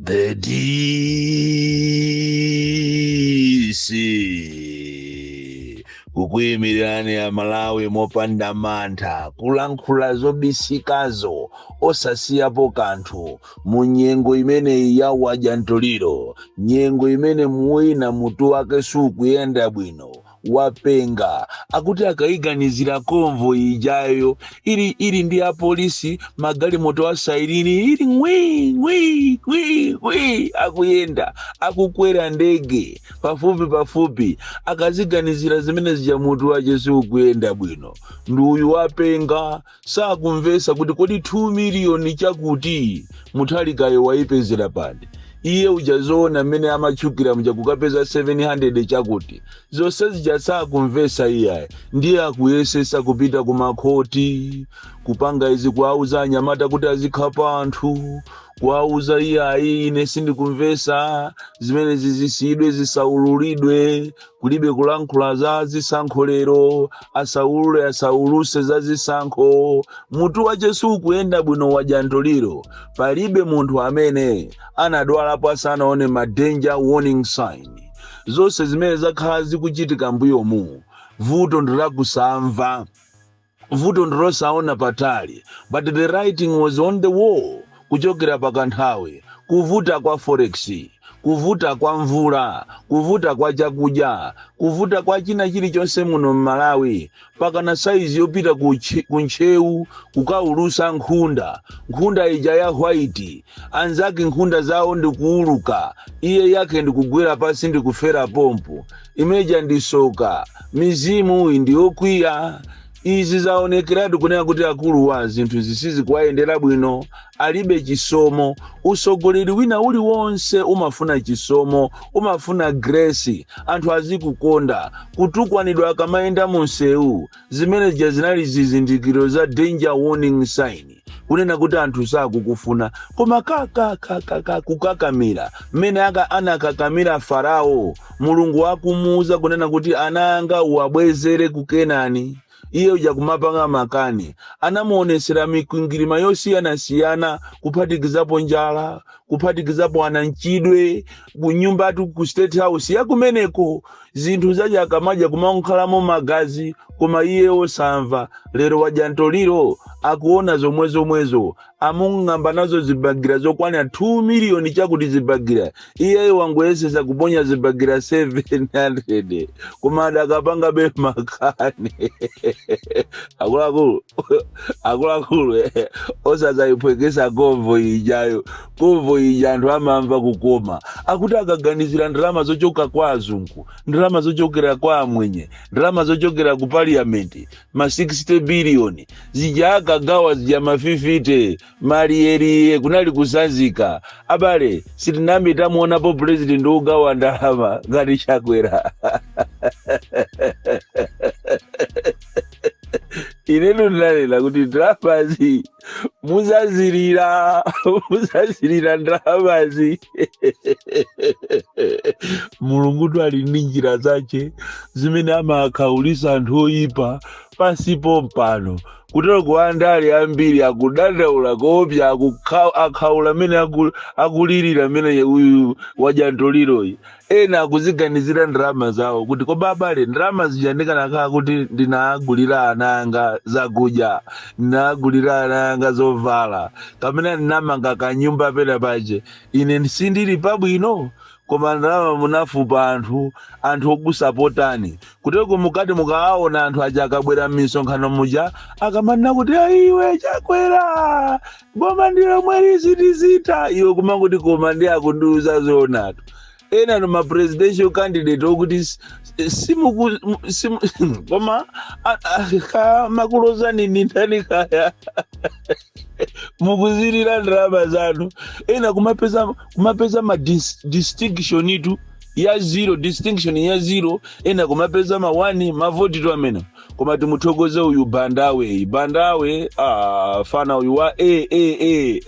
The DC kukuyimirirani a Malawi mopanda mantha, kulankhula zobisikazo osasiyapo kanthu mu nyengo imeneyi ya wadya mtoliro, nyengo imene mwina mutu wake sukuyenda bwino, wapenga. Akuti akayiganizira convoy ijayo ili ndi apolisi, magalimoto a siren ili ngwi ngwi ngwi ngwi, akuyenda, akukwera ndege pafupi pafupi, akaziganizira zimene zija mutu wache siukuyenda bwino. Ndi uyu wapenga, sakumvesa kuti kodi 2 miliyoni chakuti Mutharikayo wayipezera pati. Iye uja zoona mmene amatchukira muja kukapeza 700 chakuti zonse zija sakumvesa iyayi. Ndiye akuyesesa kupita kumakhoti kupanga izi, kuauza anyamata kuti azikhapa anthu, kuauza iyayi, ine sindikumvesa zimene zizisiyidwe, zisaululidwe, kulibe kulankhula za zisankho lero, asaulule, asauluse za zisankho. Mutu wache sukuyenda bwino, wadya mtoliro. Palibe munthu amene anadwalapo asanaone ma danger warning sign. Zonse zimene zakhala zikuchitika mbuyomu, vuto ndilakusamva, vuto ndilosaona patali, but the writing was on the wall kuchokera pakanthawi. Kuvuta kwa forex, kuvuta kwa mvula, kuvuta kwa chakudya, kuvuta kwa china chilichonse muno mMalawi, pakana saizi yopita ku Ntcheu kukaulusa nkhunda, nkhunda ija ya white. Anzake nkhunda zawo ndikuuluka, iye yake ndikugwera pasi, ndikufera pompo. Imeja ndisoka, mizimu iyi ndiyokwiya. Izi zaonekeratu kunena kuti akuluwa zinthu zisizikuwayendera bwino, alibe chisomo. Usogoleri wina uliwonse umafuna chisomo, umafuna grace, anthu azikukonda, kutukwanidwa akamayenda mu msewu. Zimene zija zinali zizindikiro za danger warning sign, kunena kuti anthu sakukufuna. Koma kakakakaka kukakamira mmene aka anakakamira Farao, Mulungu akumuuza kunena kuti ana anga uwabwezere ku Kenani, iye uja kumapanga makani. Anamuonesera mikwingwirima yosiyanasiyana, kuphatikizapo njala, kuphatikizapo anamchidwe kunyumbatu ku State House yakumeneko, zinthu zaja akamadya kumankhalamo magazi, koma iye osamva. Lero wadya mtoliro, akuona zomwe zomwezo. Amung'amba nazo zibagira zokwana 2 miliyoni chakuti zibagira, iyeyo wangoyesesa kuponya zibagira 700, koma adakapanga be makani. Akuluakulu, akuluakulu, osazayiphwekesa convoy ijayo. Convoy ija anthu amamva kukoma. Akuti akaganizira ndalama zochoka kwa azungu, ndalama zochokera kwa amwenye, ndalama zochokera ku parliament, ma 60 biliyoni zija akagawa zija, ma 50 maliyeriye kunali kusazika. Abale, sitinambe tamuonapo president wogawa ndalama ngati Chakwera. Inetu ndinanena kuti ndalamazi muzazilira, muzazilira ndalamazi. Mulungutu ali ndi njira zache zimene amakhaulisa anthu oyipa pansipo mpano. Kutero kuandale ambiri akudandaula koopsa, akhaula mmene akulirira mmene uyu wadya mtoliroyi. Ena akuziganizira ndalama zawo kuti koma abale, ndalama zija ndikanakhala kuti ndinagulira ana anga zakudya, ndinagulira ana anga zovala, kapena ndinamanga kanyumba pena pache, ine sindili pabwino. Koma ndalama munafupa anthu okusapotani. Kuteko mukati mukawaona anthu aja akabwera m'misonkhano muja, akamanena kuti iwe Chakwera, boma ndilo mwelizitizita, iwe kumanguti koma ndi akundiuza zoonatu. Ena no ma presidential candidate okuti simuku simu, koma makulozani ni ndani kaya, mukuzilira ndalama zanu. Ena kumapeza ma distinction itu ya zero, distinction ya zero, ena kumapeza ma 1 mavoti tu amene. Koma timuthokoze uyu Bandawe, Bandawe, ah, fana uyu wa a a a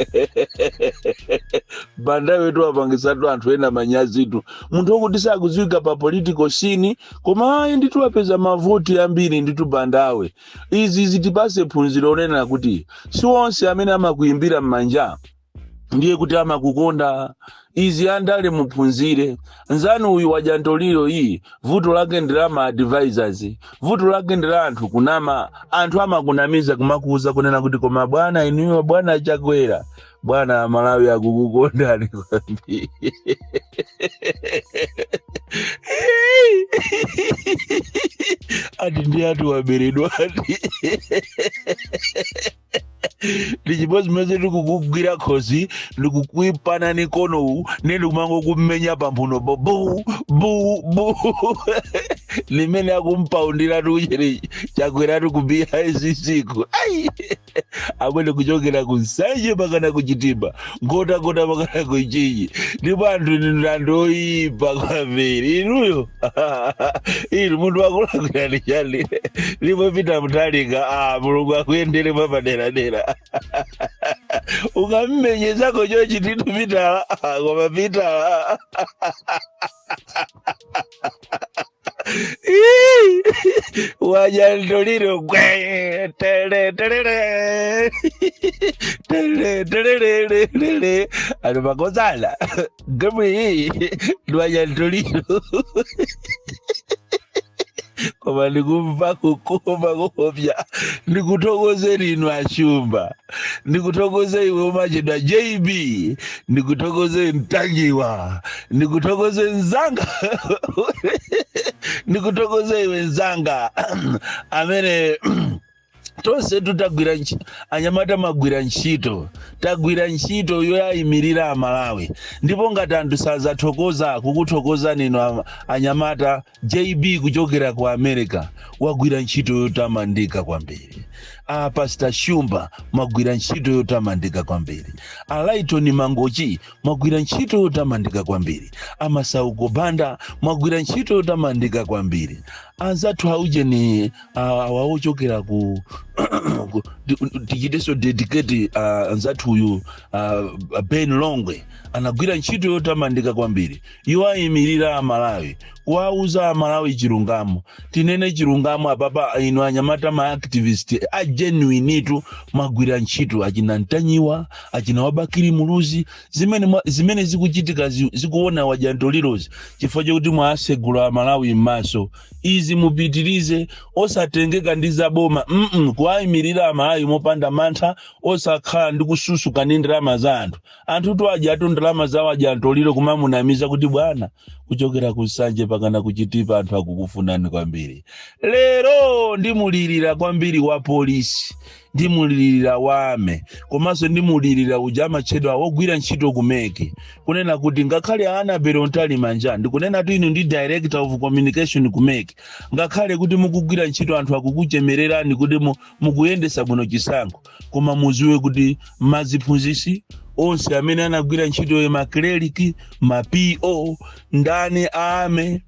Bandawe tu apangisatu anthu ena manyazitu. Munthu wokuti sakudziwika pa political scene, koma ayi nditu apeza mavoti ambiri nditu Bandawe. Izi zitipase phunziro onena kuti si onse amene amakuimbira m'manja. Ndiye kuti amakukonda. Izi andale muphunzire. Nzanu uyu wadya ntoliro iyi, vuto lake ndi la ma advisors, vuto lake ndi la anthu kunama. Anthu amakunamiza, kumakuuza kunena kuti, "Koma bwana, inuyo bwana Chakwera, bwana, Malawi akukukondani kwambiri." Ati ndi ati waberedwa, ati ndi chimodzimodzi ndikukugwira khosi, ndikukuipana nikonowu, ne ndikumangokumenya pamphuno bo bu bu bu, limene akumpaundira tuchere Chakweratu ku BICC ku. Ai amwene, kuchokera ku Nsanje pakana ku Chitipa, Nkhotakota pakana ku Mchinji, ndipo anthu ndi anthu oyipa kwambiri. Inuyo inu munthu wakulakwirani chani? Ndipo Peter Mutharika, ah, Mulungu akuyendere mwapaderadera. Ukammenyezako chochi titu Pitala. Ah, koma Pitala. Ii! Wadya ntoliro gwe tele telele tele telelele tele ali makozana gemu iyi ndiwadya ntoliro, koma ndikumva kukoma kuopya. Ndikuthokozeni inu Ashumba, ndikuthokoze iwe umachedwa JB, ndikuthokoze Mtanyiwa, ndikuthokoze nzanga, ndikuthokoze iwe nzanga amene tonse tutagwira anyamata magwira ntchito, tagwira ntchito yoyayimirira Amalawi. Ndipo ngati anthu sazathokoza kukuthokozani inu anyamata, JB kuchokera ku America wagwira ntchito yotamandika kwambiri, a Pastor Shumba mwagwira ntchito yotamandika kwambiri, a Lighton Mangochi mwagwira ntchito yotamandika kwambiri, a Masauko Banda mwagwira ntchito yotamandika kwambiri, anzathu aujeni awa ochokera ku tichitenso dedicate anzathu uyu Ben Longwe anagwira ntchito yotamandika kwambiri yowayimirira Amalawi, kuwauza Amalawi chilungamo. Tinene chilungamo apapa, inu anyamata ma activist a genuine tu mwagwira ntchito, achina Ntanyiwa, achina Wabakiri Muluzi, zimene zikuchitika zikuona wadya ntolirozi chifukwa chokuti mwasegula Amalawi m'maso. Izi mupitirize, osatengeka ndi zaboma, kuwayimirira Amalawi mopanda mantha, osakhala ndi kususuka ndi ndalama za anthu. Anthu tu adyatu ndalama zawo, adya ntoliro, kumamunamiza kuti, "Bwana, kuchokera ku Nsanje pakana kuchitipa anthu akukufunani kwambiri." Lero ndimulirira kwambiri wa polisi, ndimulirira wame, komanso ndimulirira uja amatchedwa wogwira ntchito ku MEC, kunena kuti ngakhale Annabel Mtalimanja, ndikunena tu inu ndi director of communication ku MEC, ngakhale kuti mukugwira ntchito, anthu akukuchemererani kuti mukuyendesa bwino chisankho, koma muziwe kuti maziphunzisi onse amene anagwira ntchito, ma clerk, ma PO, ndani, ame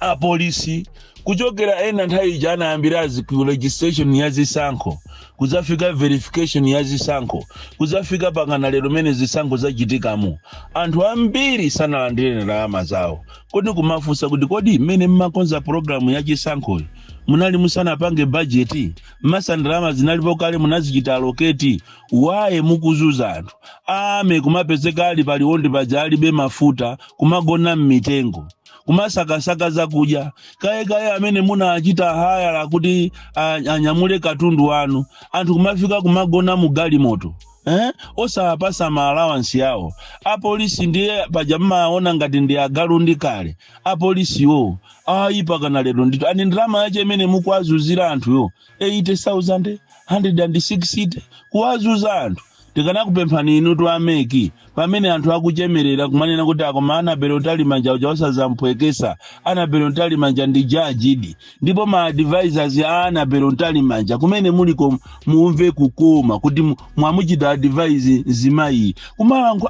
apolisi, kuchokera ena nthawi ija anayambira ku registration ya zisankho, kudzafika verification ya zisankho, kudzafika pakana lero mene zisankho zachitikamo, anthu ambiri sanalandire ndalama zawo. Kodi kumafunsa kuti, kodi mmene mmakonza pologalamu ya chisankhoyi munali musanapange bajeti? Masa ndalama zinalipo kale, munazichita allocate? Waye mukuzuza anthu ame kumapezeka ali paliwondi paja, alibe mafuta, kumagona mmitengo, kumasakasaka zakudya kayekaye, amene munachita hire kuti anyamule katundu wanu, anthu kumafika kumagona mu galimoto, eh? Osawapasa ma allowance yawo. Apolisi ndiye paja mmaona ngati ndi agalu ndi kale. Apolisiwo ayi, pakana lero ndito ani ndalama yache imene mukuwazuzira anthuyo, 80,000, 160, kuwazuza anthu. Tikanakupemphani inu tu a MEC, pamene anthu akuchemerera kumanena kuti akoma Annabel Mtalimanja uja osazamphwekesa, Annabel Mtalimanja ndi jajidi, ndipo ma advisors a Annabel Mtalimanja kumene muliko mumve kukoma kuti mwamuchita advise mzimayi.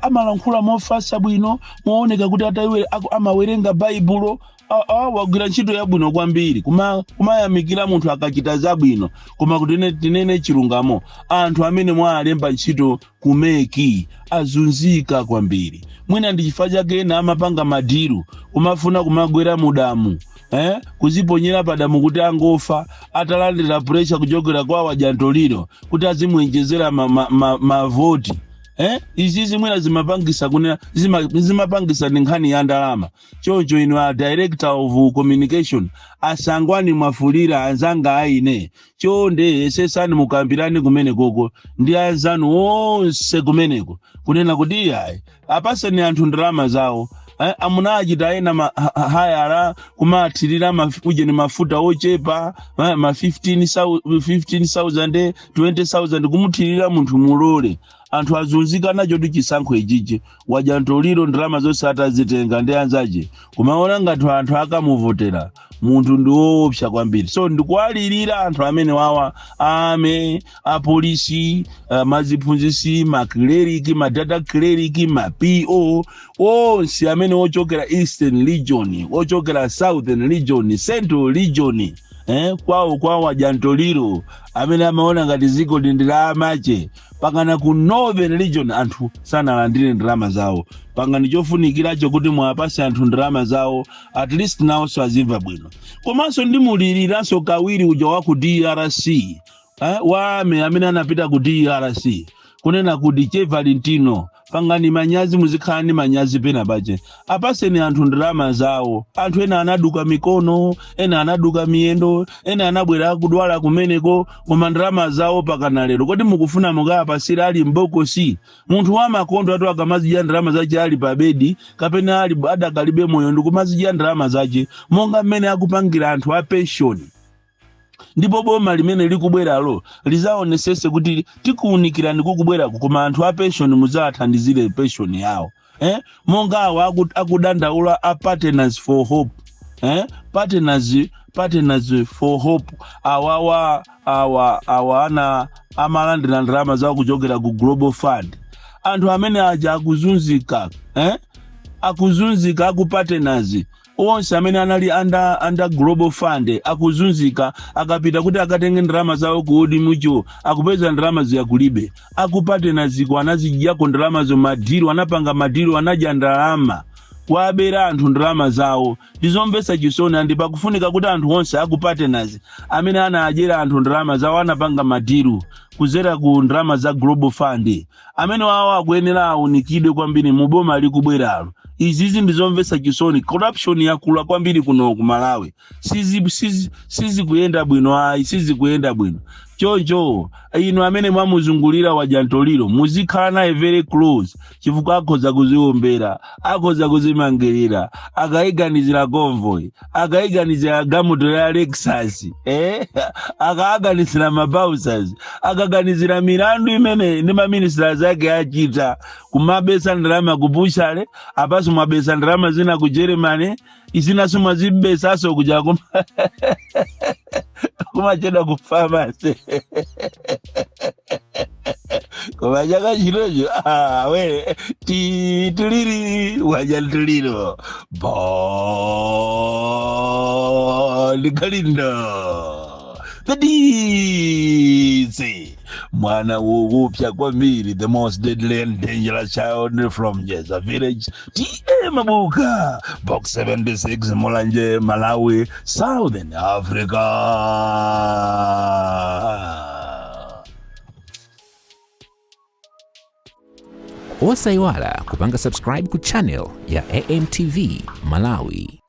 Amalankhula mofasa bwino, mooneka kuti amawerenga Baibulo. Wagwira ntchito yabwino kwambiri. Kumayamikira munthu akachita zabwino, koma kuti tinene chilungamo, anthu amene mwalemba ntchito ku MEC azunzika kwambiri. Mwina ndi chifukwa chake ena amapanga ma deal, kumafuna kumagwera mudamu, eh? Kuziponyera padamu kuti angofa atalandira pressure kuchokera kwa wajantoliro kuti azimwenjezera mavoti ma, ma, mavoti. Eh? Izi zimwena zimapangisa kunena zimapangisa ndi nkhani ya ndalama. Choncho inu a director of communication, a Sangwani Mwafulirwa, anzanga aine, chonde yesesani mukambirani kumenekoko ndi anzanu onse kumeneko kunena kuti iyayi, apaseni anthu ndalama zawo. Amuna achita ena hayara kumathirira ujeni mafuta ochepa, ma 15,000, 20,000 kumuthirira munthu mulole. Anthu azunzika nacho ndi chisankho ichichi. Wadya ntoliro, ndalama zonse atazitenga ndi anzache, kumaona ngati anthu akamuvotera. Munthu ndi woopsa kwambiri. So ndikuwalirira anthu amene wawa ame apolisi, maziphunzisi, macleric, madata cleric, ma PO onse amene ochokera Eastern Region, ochokera Southern Region, Central Region, kwawo kwawo wadya ntoliro, amene amaona ngati ziko ndi la amache, pakana ku Northern Region anthu sanalandire ndalama zawo. Pangani chofunikiracho kuti mwapase anthu ndalama zawo, at least nawonso azimva bwino. Komanso ndimuliriranso kawiri uja wa ku DRC, wame amene anapita ku DRC, kunena kuti che Valentino, pangani manyazi, muzikhala ndi manyazi pena pache. Apaseni anthu ndalama zawo. Anthu ena anaduka mikono, ena anaduka miyendo, ena anabwera akudwala kumeneko, koma ndalama zawo pakana lero. Kodi mukufuna mukapasira ali mbokosi? Munthu wamakondo atu akamazidya ndalama zache ali pa bedi kapena ali adakalibe moyo, ndikumazidya ndalama zache monga mmene akupangira anthu a pension. Ndipo boma limene likubweralo lizaonesese kuti tikuwunikirani kukubwerako, koma anthu a pension muzawathandizire pension yawo, eh? Monga awa akudandaula a Partners for Hope, eh? Partners for Hope, awawa awa ana amalandira ndalama zawo kuchokera ku Global Fund. Anthu amene aja akuzunzika, eh? Akuzunzika aku Partners onse amene anali under Global Fund akuzunzika. Akapita kuti akatenge ndalama zawo ku Old Mutual, akupeza ndalama ziyakulibe. Aku Partners ko anazidyako ndalamazo, madeal anapanga, madeal anadya ndalama, kuabera anthu ndalama zawo. Ndizomvetsa chisoni, and pakufunika kuti anthu onse aku Partners amene anadyera anthu ndalama zawo, anapanga madeal kuzera ku ndalama za Global Fund, amene wawo akuyenera awunikidwe kwambiri mu boma likubweralo. Izizi ndizomvetsa chisoni. Corruption yakula kwambiri kuno ku Malawi. Sizikuyenda bwino ayi, sizikuyenda bwino. Choncho inu amene mwamuzungulira wajantoliro, muzikhala naye very close, chifukwa akhoza kuziombera, akhoza kuzimangirira akayiganizira convoy, akayiganizira galimoto ya Lexus, eh? Akaganizira mabouncers, akaganizira milandu imene ndi maministers ake achita, kumabesa ndalama ku butchery, apaso mwabesa ndalama zina ku Germany, izinaso mwazibesaso kuja kumachedwa ku pharmacy. Koma chaka chinocho, ah, we tituliri wadya ntuliro. Bon Kalindo, the DC, mwana wowupya kwambiri, the most deadly and dangerous child from Jeza village, TA Mabuka, Box 76, Mulanje, Malawi, Southern Africa. Osayiwala kupanga subscribe ku channel ya AMTV Malawi.